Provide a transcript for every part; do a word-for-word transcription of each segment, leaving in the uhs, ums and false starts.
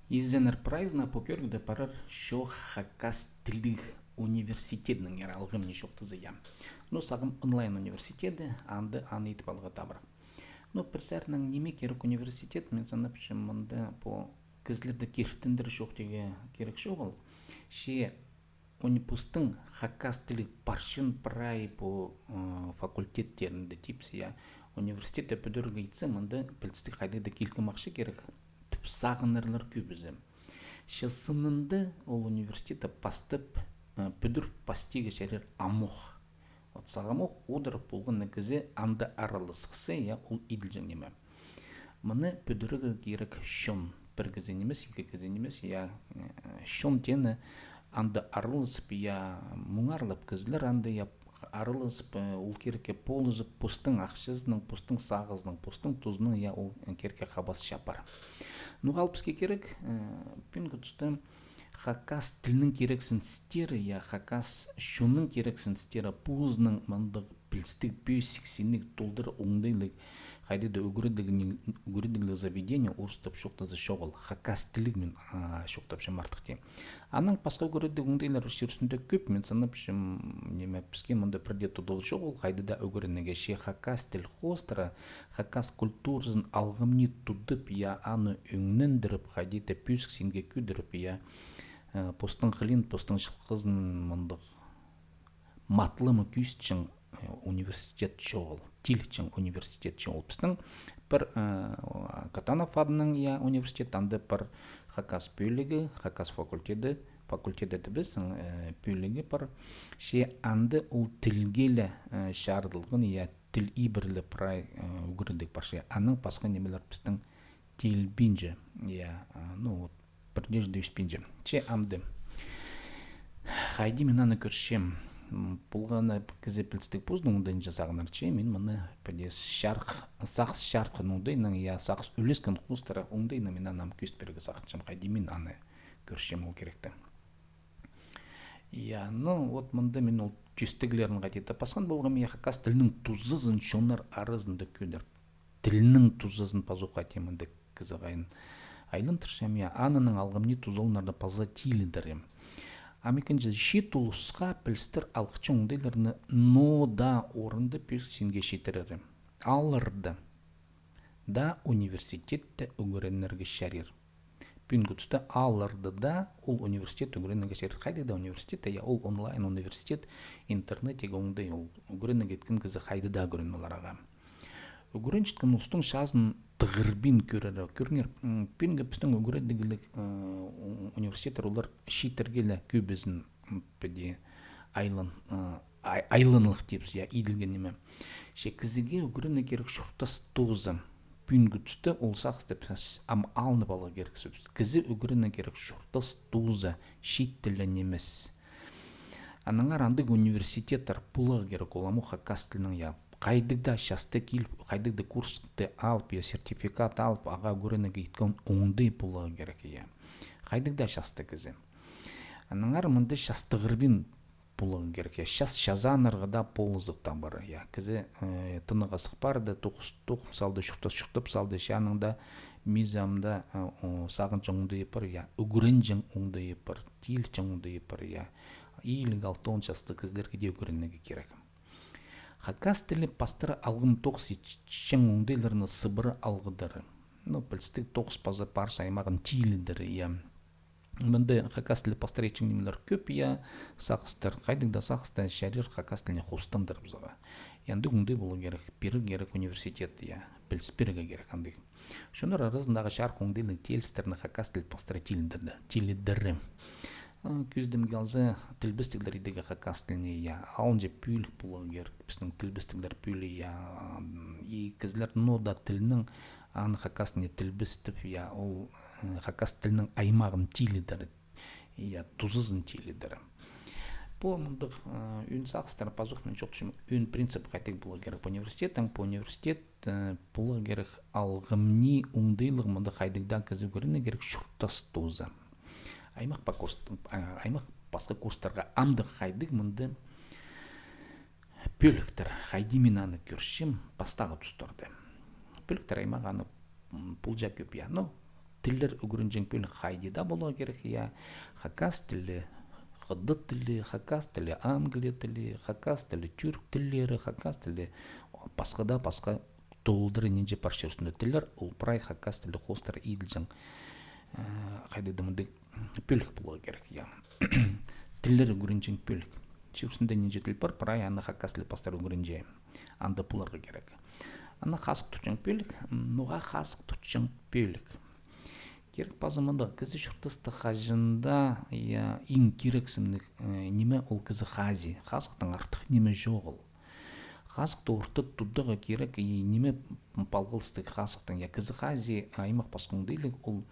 Изеннер прайзына. Пу кӧрігде парар чоох хакас тілліг университедінеңер, алғым не чоохтаза, я. Ну, сағам онлайн университеді, анда аны итіп аларға табырах. Ну, пір саринаң ниме кирек университет, мин санапчам, мында пу кізілерді киртіндір чоохтирға кирек чоғыл. Че уни-, постың хакас тілі парчын прай пу, ы, факультеттерінде тіпче, я. Университетте пӱдірерге итсе, мында пілістіг хайдағ-да килкім ахча кирек, тіп сағынарлар кӧбізі. Че сынында ол университетті пастап, ы, пӱдір пастирға чарир амох. Вот сағам ох одырып полған на кізі анда араласхсы, я, ол иділҷең ниме. Мыны пӱдірерге кирек чон. Пір кізі нимес, ікі кізі нимес, я, э, чон теені анда араласып, я, муңарлап кізілер анда, я, араласып, э, ол кирекке полызып, постың ахчазынаң, постың сағызынаң, постың тузынаң, я, ол кирекке хабас чапар. Ну, ол піске кирек, э, пӱӱнгі туста хакас тілінің кирексіністері, я, хакас чонның кирексіністері, позының мындағ пілістіг, пӧзік синніг, толдыра оңдайлығ, хайди-да ӱгредігліг, ӱгредігліг заведение, орыстап чоохтаза, чоғыл, хакас тілліг мин, а, чоохтапчам артых тее. Анаң пасха ӱгредіг оңдайлар чир ӱстӱнде кӧп, мин санапчам, ниме, піске мында пірдее тудығ чоғыл, хайди-да ӱгренерге, че хакас тіл хоостыра, хакас культуразын алғымни тудып, я, аны ӧңнендіріп, хайди-да пӧзік синге кӧдіріп, я, э, постың хылиин, постың чылғызын мындағ матламы кӧзітчең, э, университет чоғыл, тилчең университет чоғыл. Пістің пір, э, Катанов адынаң, я, университет, анда пір хакас пӧлігі, хакас факультеті, факультеті тібіс, э, пӧлігі пір. Че анда ол тілге ле, э, чарыдылған, я, тіл ибірлі прай, э, ӱгредіг парча. Анаң пасха нимелер пістің тилбинче, я, а, ну вот, пірдеезі дее ӧспинче. Че амды. Хайди мин аны кӧрчем. М, полған на кізі пілістіг позының оңдайынҷа сағынар, че мин мыны пірдее чарых, сағыс чарытхан оңдайынаң, я, сағыс ӱлескен хоостыра оңдайынаң мин аны ам кӧзіт пирерге сағынчам, хайди мин аны кӧрчем ол киректі. Я, ну, вот мында мин ол тӧстеглерін хайди-да пасхан полғам, я, хакас тілінің тузазын чоннар аразында кӧдір. Тілінің тузазын пазох хайди мында кізі хайын айландырчам, я, анаң алғымни тузаланарға паза тилідірі. Ам ікінҷі, чиит улусха пілістер алғыҷаң оңдайларны ноо даа орында пӧзік синге читірері. Аларда даа университетте ӱгренерге чарир. Пӱӱнгі туста аларда даа ол университет ӱгренерге чарир. Хайдағ даа университетте, я, ол онлайн университет, интернеттегі оңдай, ол ӱгренерге иткен кізі хайда даа ӱгреніп аларға. Ӱгренчеткен улустың чазын тығырбин кӧрері. Кӧріңер, м, пӱӱнгі пістің ӱгредігліг, э, у-, университеттер, олар чииттерге ле кӧбізін, м, піди айлан-, э, ай-, айланығ тіпче, я, иділген ниме. Че кізіге ӱгренерге кирек чуртас тооза. Пӱӱнгі туста ол сағысты піс ам алынып аларға кирек. Кізі ӱгренерге кирек чуртас тооза, чиит тіллі нимес. Аннаңар андағ университеттер поларға кирек, ол ам хакас тілінің, я, хайдағ даа часта киліп, хайдағ даа курсты алып, я, сертификат алып, ағаа ӱгренерге иткен оңдай поларға кирек, я. Хайдағ даа часта кізі. Аннаңар мында частығырбин поларға кирек, я. Час чазаанарға даа полызығ табар, я. Кізі, э, тынағ азых парда, тоғыс, тоғым салды, чуртас чуртап салды, че аның даа мизі ам даа, э, о, сағынҷаң оңдайы пар, я. Ӱгренҷең оңдайы пар, тилҷең оңдайы пар, я. Илиг, алтон частығ кізілерге дее ӱгренерге кирек. Хакас тілі пастыра алғым тоғыс итчең оңдайларны сыбыра алғыдары. Ну, пілістіг, тоғыс паза парыс аймағын тилідері, я. Мында хакас тілі пастыра итчең нимелер кӧп, я, сағыстар, хайдағ даа сағыста чарир хакас тіліне хостандырыбызарға. Андағ оңдай поларға кирек, пирерге кирек университет, я, піліс пирерге кирек андағ. Чоннар аразындағы чарых оңдайлығ тилістерні хакас тілі пастыра тилідері, тилідері. А, кӧзідімге алза, тілбестіглер идерге хакас тіліне, я, алынҷа пӧлік поларға кирек, пістің тілбестіглер пӧлігі, я, м, и кізілер ноо даа тілнең аны хакас тіліне тілбестеп, я, ол, э, хакас тілінің аймағын тилідері, я, тузазын тилідері. Пу мындағ, э, ӧӧн сағыстар, пазох мин чоохтапчам, ӧӧн принцип хайдағ поларға кирек университеттің, пу университет, э, поларға кирек алғымни оңдайлығ, мында хайдағ даа кізі ӱгренерге кирек чуртас тооза. Аймах па курс-, а, аймах пасха курстарға ам даа хайдағ мында пӧліктер, хайди мин аны кӧрчем пастағы тустарда. Пӧліктер аймағы аны, м, полҷаң кӧп, я. Но тіллер ӱгренҷең пӧлік хайди даа поларға кирек, я. Хакас тілі, хыдат тілі, хакас тілі, англия тілі, хакас тілі, тюрк тіллері, хакас тілі, пасха даа, пасха толдыра нинҷе пар чир ӱстӱнде тіллер, ол прай хакас тілі хоостыра иділҷең, э, хайди даа мындағ пӧлік поларға кирек, я. Тіллер ӱгренҷең пӧлік. Чир ӱстӱнде нинҷе тіл пар, прай аны хакас тілі пастыра ӱгренҷең. Анда поларға кирек. Ана хазых тутчаң пӧлік, м, ноға хазых тутчаң пӧлік. Кирек паза мындағ, кізі чуртаста хаҷан даа, я, иң кирексімніг, э, ниме ол кізі хази. Хазыхтаң артых ниме чоғыл. Хазыхты орта тударға кирек, и ниме палғалыстығ хазыхтаң. Я, кізі хази, аймах пасха оңдайлығ, ол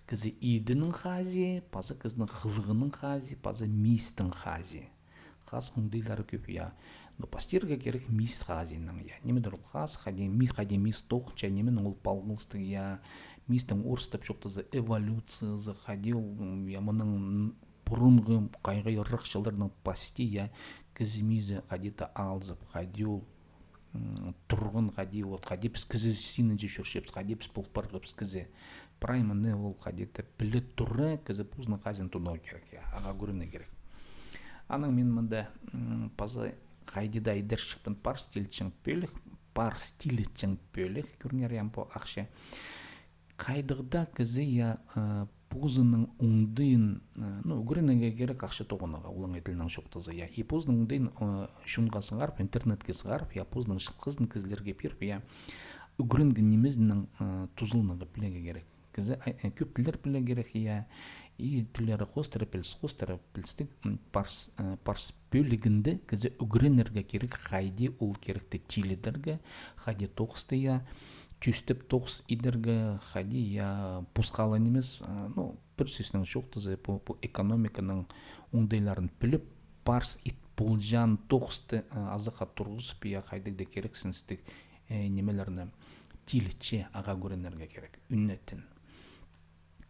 кізі идінің хази, паза кізінің хылығының хази, паза мистің хази. Хазых оңдайлары кӧп, я. Но пастирға кирек мис хазинаң, я. Ниме дір ол хазых, хайди ми-, хайди мис тоғынча, нименең ол палғалыстығ, я. Мистің орыстап чоохтаза эволюциязы, хайди ол, м, я, мының пурунғы хайғырығ чылларның пасти, я, кізі мизі хайди-да алзып, хайди ол, м, турған, хайди, вот, хайди піс кізі синінҷе чӧрчебіс, хайди піс пол парғабыс кізі. Прай мыны ол хайди-да піле тура, кізі позының хазиин тударға кирек, я, ағаа кӱренерге кирек. Анаң мин мында, м, паза хайди-да идерҷікпін парыс тилітчең пӧлік, парыс тилітчең пӧлік, кӧріңер, я, пу ахча. Хайдағ даа кізі, я, э, позының оңдайын, э, ну, ӱгренерге кирек ахча тоғынарға, олаңай тілнең чоохтаза, я. И позының оңдайын, э, чонға сығарып, интернетке сығарып, я, позының чылғызын кізілерге пиріп, я, ӱгренген нимезінең, э, тузаланарға пілерге кирек. Кізі, ай, э, кӧп тіллер пілерге кирек, я. И тіллері хоостыра піліс, хоостыра пілістіг, м, парыс, э, парыс пӧлігінде кізі ӱгренерге кирек, хайди ол киректі тилідерге, хайди тоғысты, я, тӧстеп тоғыс идерге, хайди, я, пос хала нимес, а, ну, пір сӧснең чоохтаза, пу, пу экономиканың оңдайларын піліп, парыс ит полҷаң тоғысты, а, азахха турғызып, я, хайдағ даа кирексіністіг, э, нимелерні тилітче ағаа кӱренерге кирек, ӱнетін.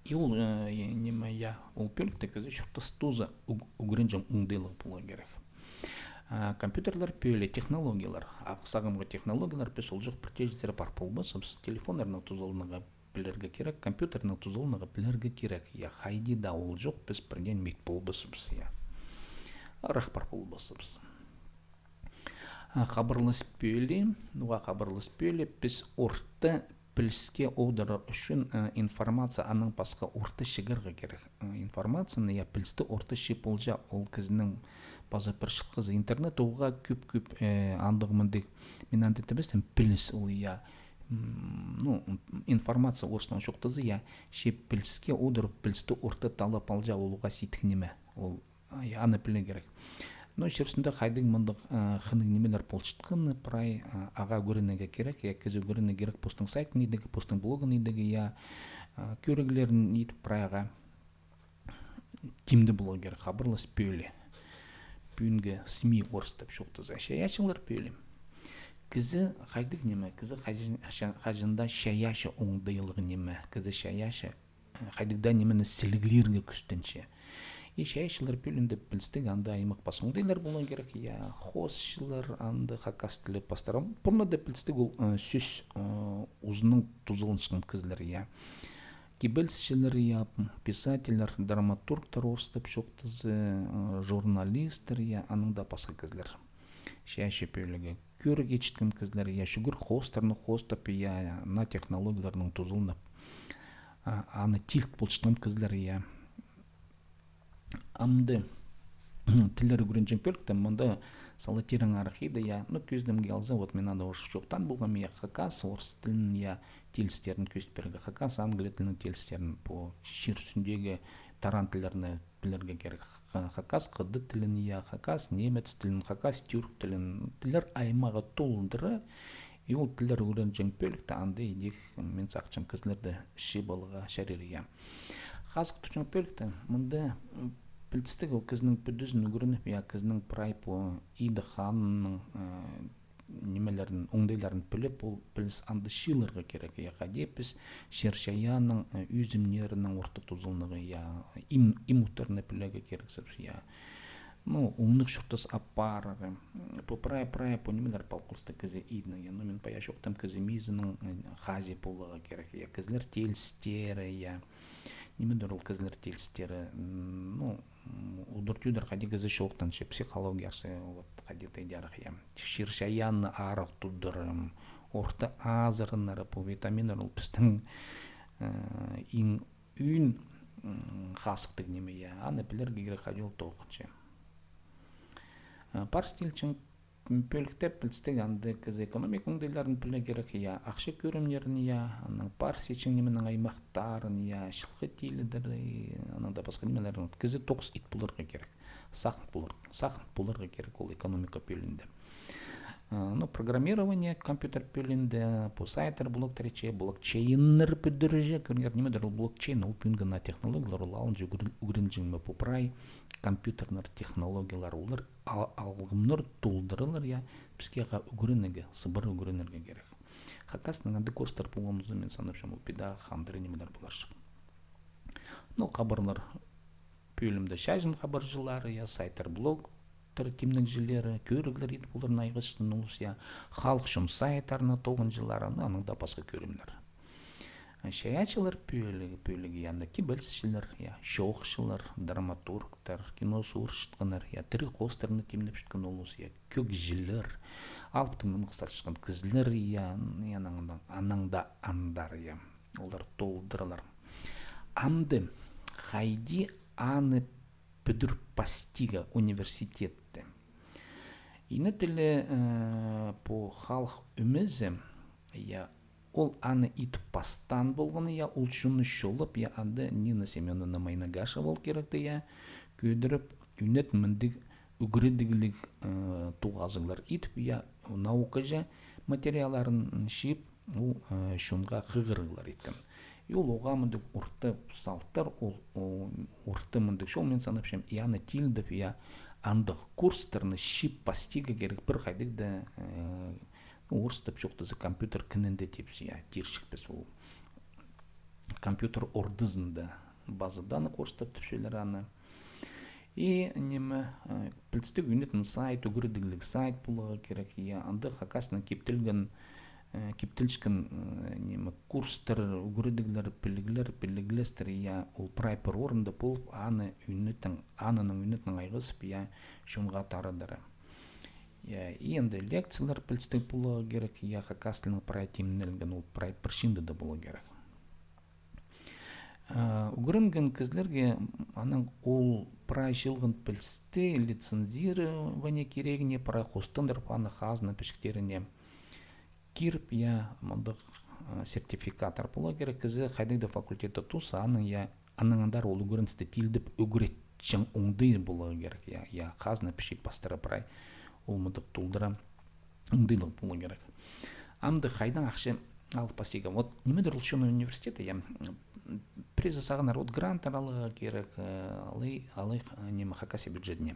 И ол, э, ниме, я, ол пӧлікті кізі чуртаста ӱг-, ӱгренҷең оңдайлығ поларға кирек. А, компьютерлер пӧлии, технологиялар. Ағас ағымғы технологиялар, піс ол чох пір тее чирзер пар полбаспыс. Телефоннарны тузаланарға пілерге кирек, компьютерні тузаланарға пілерге кирек. Я, хайди даа ол чох, піс пірдеен мит полбаспыс, я. Ырах пар полбаспыс. А, хабарлас пӧлии, ноға хабарлас пӧлии, піс орта піліске одырар ӱчӱн, э, информация, анаң пасха орта чыырарға кирек. Э, информацияны, я, пілісті орта чыып полҷаң, ол кізінің паза пір чылғызы. Интернет оға кӧп-кӧп, э, андағ мындағ, мин анда тібістім, піліс ол, я, м, ну, м, информация орыстаң чоохтаза, я, че піліске одырып, пілісті орта таллап алҷаң, ол оға сидік ниме. Ол А, я, аны пілерге кирек. Но чир ӱстӱнде хайдағ мындағ, а, хынығ нимелер полчатханы, прай, а, ағаа кӱренерге кирек, я, кізі кӱренерге кирек, постың сайтын идерге, постың блогын идерге, я, а, кӧріглерін идіп, прай ағаа тимде поларға кирек, хабарлас пӧлии. Пӱӱнгі СМИ орыстап чоохтаза, чайаачылар пӧлии. Кізі хайдағ ниме, кізі хаҷан-, хаҷан даа чайаачы оңдайлығ ниме, кізі чайаачы хайдағ даа нимені сіліглирге кӱстенче. И чайаачылар пӧлиинде пілістіг анда аймах пас оңдайлар поларға кирек, я, хоосчылар, анда хакас тілі пастыра. Пурнада пілістіг ол, э, сӧс, э, узының тузаланчатхан кізілер, я. Кибелісчілер, я, м, писательлер, драматургтар орыстап чоохтаза, э, журналисттер, я, анаң даа пасха кізілер. Чайаачы пӧлігі. Кӧріг итчеткен кізілер, я, чӱгӱр хоостарны хоостап, я, наа технологияларнаң тузаланып, а, аны тиліт полчатхан кізілер, я. Амды тіллер ӱгренҷең пӧлікте, мында сала тирең арах иді, я. Ну, кӧзідімге алза, вот мин анда орыс чоохтаан полғам, я, хакас, орыс тілін, я, тилістерін кӧзіт пирерге, хакас, англия тілінің тилістерін, пу чир ӱстӱндегі таран тіллерні пілерге кирек. Ха-, хакас, хыдат тілін, я, хакас, немец тілін, хакас, тюрк тілін. Тіллер аймағы толдыра, и ол тіллер ӱгренҷең пӧлікте анда идӧк, мин сағынчам, кізілерді чыып аларға чарир, я. Хазых тутчаң пӧлікте, мында, м, пілістіг ол кізінің пӱдізін ӱгреніп, я, кізінің прай пу иді ханның, э, нимелерін, оңдайларын піліп, ол піліс анда чыыларға кирек, я, хайди піс чир-чайаанның, э, ӧзімнерінің орта тузаланығы, я, им-, им уттарны пілерге кирексібіс, я. Ну, оңнығ чуртас апарар. Пу прай, прай, пу нимелер палғалыстығ кізі идінең, я. Ну, мин пая чоохтаам, кізі мизінең, э, хазии поларға кирек, я. Кізілер тилістері, я. Нимедір ол кізілер тилістері? М, ну, м, удур-тӧдір хайди кізі чоохтанча, психология, вот, хайди тидірге, я. Чир-чайаанны арығ тудырым, орта азырыннары, пу витаминнер ол пістің, э, иң ӧӧн, м, хазыхтығ ниме, я. Аны пілерге кирек, хайди ол тоғынча. Э, парыс тилчең пӧлікте пілістіг андағ кізі экономика оңдайларын пілерге кирек, я, ахча кӧрімнерін, я, анаң парыс итчең нименің аймахтарын, я, чылғы тилідер, и анаң даа пасха нимелерін. Кізі тоғыс ит поларға кирек. Сағын полар-, сағын поларға кирек ол экономика пӧлиинде. Э, ну, программирование компьютер пӧлиинде, пу сайттар, блогтар итче, блокчейннер пӱдірче, кӧріңер, нимедір ол блокчейн, ол пӱӱнгі наа технологиялар, ол алынҷа ӱгрен-, ӱгренҷең ме пу прай компьютернер технологиялар, олар а-, алғымнар толдырылар, я, піске ағаа ӱгренерге, сыбыра ӱгренерге кирек. Хакастың андағ курстар полған полза, мин санапчам, ол піди хандыра нимелер поларҷых. Ну, хабарлар пӧлімде чачын хабарҷылары, я, сайттар, блогтар тимненҷілері, кӧріглер идіп оларны айғасчатхан улус, я, «Халых чон» сайттарына тоғынҷылары, ну, анаң даа пасха кӧрімнер. Чайаачылар пӧлі-, пӧлігі, я, анда кибелісчілер, я, чоохчылар, драматургтар, кино суурчатханнар, я, тірі хоостарны тимнепчеткен улус, я, кӧгҷілер, алыптығ нымах салчатхан кізілер, я, я, анаң, анаң даа андар, я, олар толдырылар. Амды хайди аны пӱдір пастирға университетте? Ине тілі, э, пу халых ӧмезі, я, ол аны ит пастаан полған, я, ол чонны чолап, я, анда Нина Семёновна Майнагашева ол киректі, я, кӧдіріп, ӱнетін мындағ ӱгредігліг, э, тоғазығлар идіп, я, наукаҷа материалларын чыып, ол, э, чонға хығырығлар иткен. И ол оға мындағ орта салтар, ол, о, орта мындағ чол, мин санапчам, и аны тилідіп, я, андағ курстарны чыып пастирға кирек пір хайдағ даа, э, ну, орыстап чоохтаза, компьютер кінінде тіпче, я, тирчекпіс ол. Компьютер ордазында, база данных орыстап тіпчелер аны. И ниме, э, пілістіг ӱнетін сайт, ӱгредігліг сайт поларға кирек, я, анда хакастың киптелген, э, киптелчеткен, э, ниме, курстар, ӱгредіглер, піліглер, піліглестер, я, ол прай пір орында полып, аны ӱнетін, анынаң ӱнетін айғасып, я, чонға тарадары. Я, и анда лекциялар пілістіг поларға кирек, я, хакас тілінең прай тимнелген, ол прай пір чыында даа поларға кирек. А, ӱгренген кізілерге, м, анаң ол прай чыылған пілісті лицензирование кирегіне прай хостандырып, аны хазна пічіктеріне киріп, я, мындағ, а, сертификаттар поларға кирек. Кізі хайдағ даа факультетте турза, аның, я, анаң андар ол ӱгреністі тилідіп ӱгретчең оңдай поларға кирек, я, я, хазна пічік пастыра прай, ол мындағ толдыра оңдайлығ поларға кирек. Амды хайдаң ахча алып пастирға? Вот, нимедір ол учёный университеті, я, м, пірезі сағынар, вот, гранттар аларға кирек, э, алай, алай, э, ниме, Хакасия бюджетіне.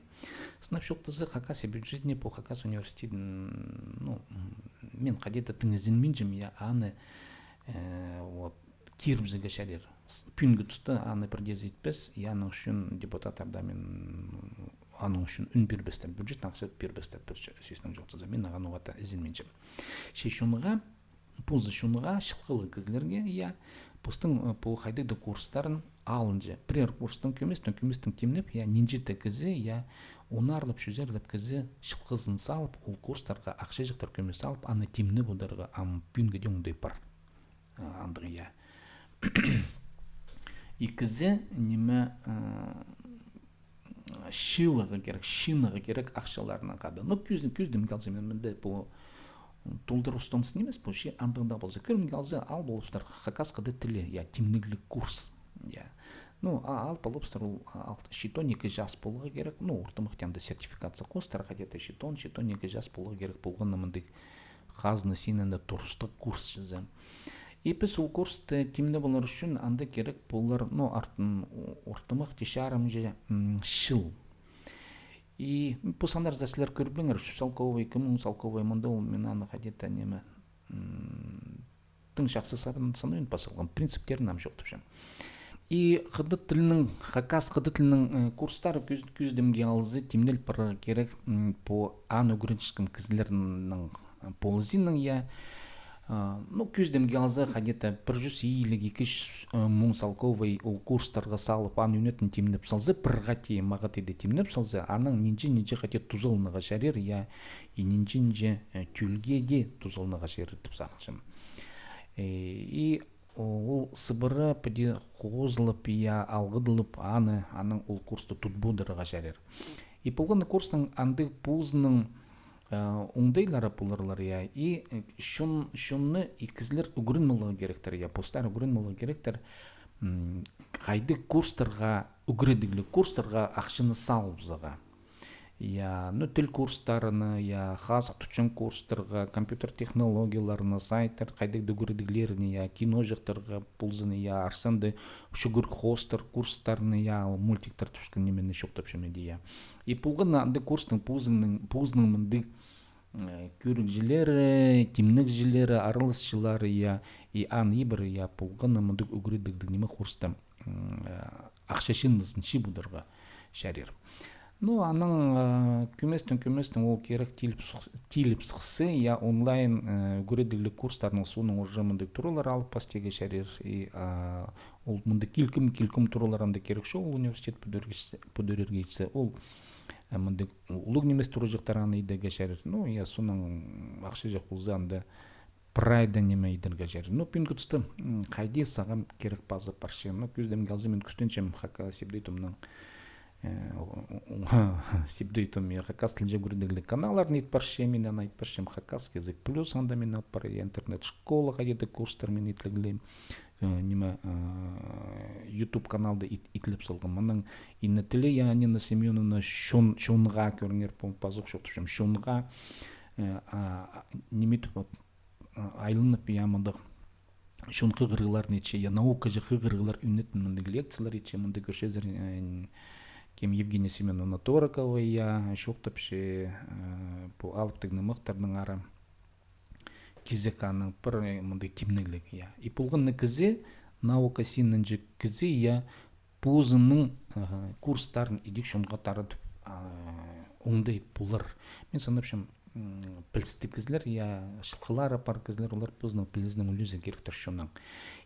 Сынап чоохтаза, Хакасия бюджетіне пу Хакас университетін, ну, м, мин хайди-да тың ізенминчем, я, аны, э, вот, кирібізерге чарир. С-, пӱӱнгі туста аны пірдеезі итпес, я, аның ӱчӱн депутаттар даа, мин, аның ӱчӱн ӱн пирбестер, бюджеттең ахча пирбестер, пір сӧ-, сӧснең чоохтаза, мин ағаа ноға-да ізенминчем. Че чонға, позы чонға, чылғылығ кізілерге, я, постың, э, пу хайдағ-да курстарын алынҷа. Пірер курстың кӧместең, кӧместең тимнеп, я, нинҷе-де кізі, я, онарлап, чӱзерлеп кізі чылғызын салып, ол курстарға ахчаҷахтар кӧмес салып, аны тимнеп одырарға ам пӱӱнге дее оңдай пар. А, андағ, я. И кізі, ниме, а, чыыларға кирек, чыынарға кирек ахчаларынаң хада. Ну, кӧзі-, кӧзідімге алза, мин мында пу толдырып устағ нимес, пу че андағ даа полза, кӧрімге алза, ал полыбыстыр хакас-хыдай тілі, я, тимнегліг курс, я. Ну, а, ал полыбыстыр ол, а, ал, читон ікі час поларға кирек, ну, ортымахти анда сертификация хоостыра, хайди-да читон, читон ікі час поларға кирек полған на мындағ хазна синінде турыстығ курс чізе. И піс ол курсты тимнеп алар ӱчӱн анда кирек полар, ну, артын, о-, ортымахти чарымҷа, м, чыл. И пу саннарзар сірер кӧрбеңер, ӱс салковай, ікі муң салковай, мында ол, мин аны хайди-да, ниме, м, тың чахсы сан-, саннабин пазылған, принциптерін ам чоохтапчам. И хыдат тілінің, хакас хыдат тілінің, э, курстары кӱс-, кӱстемге алза, тимнел парарға кирек, м, пу аны ӱгренчеткен кізілернің, э, полызынаң, я. А, ну, кӱстемге алза, хайди-да пір чӱс илиг, ікі чӱс, э, муң салковай ол курстарға салып, аны ӱнетін тимнеп салза, пір хати мағат иде тимнеп салза, анаң нинҷе-нинҷе хати тузаланарға чарир, я, и нинҷе-нинҷе, э, тӧлге дее тузаланарға чарир тіп сағынчам. Э, и ол сыбыра піди хозылып, я, алғыдылып, аны, анаң ол курсты тудып одырарға чарир. И полған на курстың андағ позының, э, оңдайлары поларлар, я, и, э, чон, чонны и кізілер ӱгреніп аларға киректер, я, постары ӱгреніп аларға киректер, м, хайдағ курстарға, ӱгредігліг курстарға ахчаны салыбызарға. Я, ну, тіл курстарына, я, хазых тутчаң курстарға, компьютер технологияларына, сайттар, хайдағ-да ӱгредіглеріне, я, киноҷахтарға ползын, я, арсанда чӱгӱр хоостар курстарына, я, мультиктер тӱскен нимені чоохтапчам иди, я. И полған на андағ курстың позының, позының мындағ, э, кӧрігҷілері, тимнегҷілері, араласчылары, я, и аны ибіре, я, полған на мындағ ӱгредігліг ниме курста, м, э, ахча чыынназын чыып одырарға чарир. Ну, анаң, э, кӧместең, кӧместең ол кирек тиліп сых-, тиліп сыхса, я, онлайн, э, ӱгредігліг курстарның соонаң уже мындағ туралар алып пастирға чарир, и, а, ол мындағ килкім, килкім туралар анда кирек чох, ол университет пӱдірерге итсе, пӱдірерге итсе, ол, э, мындағ улуғ нимес тураҷахтар аны идерге чарир. Ну, я, соонаң ахча чох полза, анда прай даа ниме идерге чарир. Ну, пӱӱнгі туста, м, хайди сағам кирек пазып парча. Ну, кӱстемге алза, мин кӱстенчем Хакас Сибдей Томның, э, о-, о-, о-, Сибдей Том, я, хакас тілҷе ӱгредігліг каналларын ит парчам, мин аны ит парчам, Хакасский язык плюс, анда мин ит парчам, я, интернет-школа, хайди-да курстар мин итлеглем, э, ниме, э, YouTube каналда ит-, итлеп салғам. Анаң Инна тілі, я, Нина Семёновна, чон, чонға, кӧріңер, по-, пазох чоохтапчам, чонға, э, а, а, ниме тіп, а, айланып, я, мындағ чон хығырығларын итче, я, наукаҷа хығырығлар ӱнетін мындағ лекциялар итче, мындағ кӧрчезер, э, кем, Евгения Семёновна Торокова, я, чоохтапча, э, пу алыптығ нымахтарның ара. Кизек аның пір, э, мындағ тимнегліг, я. И полған на кізі, наука синінҷе кізі, я, позының, э, курстарын идӧк чонға таратып, а, оңдай полар. Мин санапчам, м, пілістіг кізілер, я, чылғылары пар кізілер, олар позының пілізінең ӱлезер киректер чоннаң.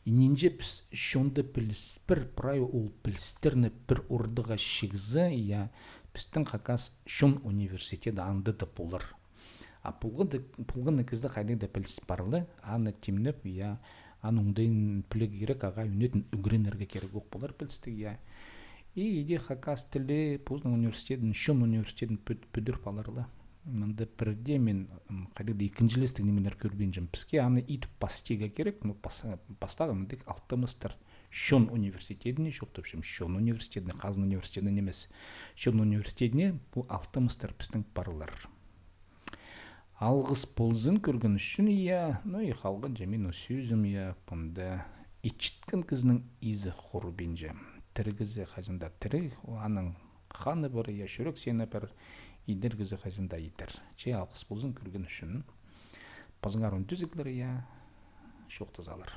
И нинҷе піс чонда піліс, пір прай ол пілістерні пір ордаға чыхса, я, пістің хакас чон университеті анда даа полар. А полған на, полған на кізі хайдағ даа піліс пар ла, аны тимнеп, я, аны оңдайын пілерге кирек, ағаа ӱнетін ӱгренерге кирек ох полар пілістіг, я. И иди хакас тілі позының университетін, чон университетін пӱд-, пӱдіріп алар ла. Мында пірдее мин, м, хайдағ даа ікінҷілестіг нимелер кӧрбинчем. Піске аны ит пастирға кирек, ну, пас-, пастағы мындағ алтымыстар. Чон университетіне, чоохтапчам, чон университетіне, хазна университетіне нимес. Чон университетіне пу алтымыстар пістің пар лар. Алғыс ползын кӧрген ӱчӱн, я, ну и халғанҷа минің сӧзім, я, панда итчеткен кізінің изі хурбинча. Тірі кізі хаҷан даа тірі, аның ханы пар, я, чӱрек сині пар, идер кізі хаҷан даа идер. Че алғыс ползын кӧрген ӱчӱн. Пазыңар оң тӱзіглер, я, чоохтазалар.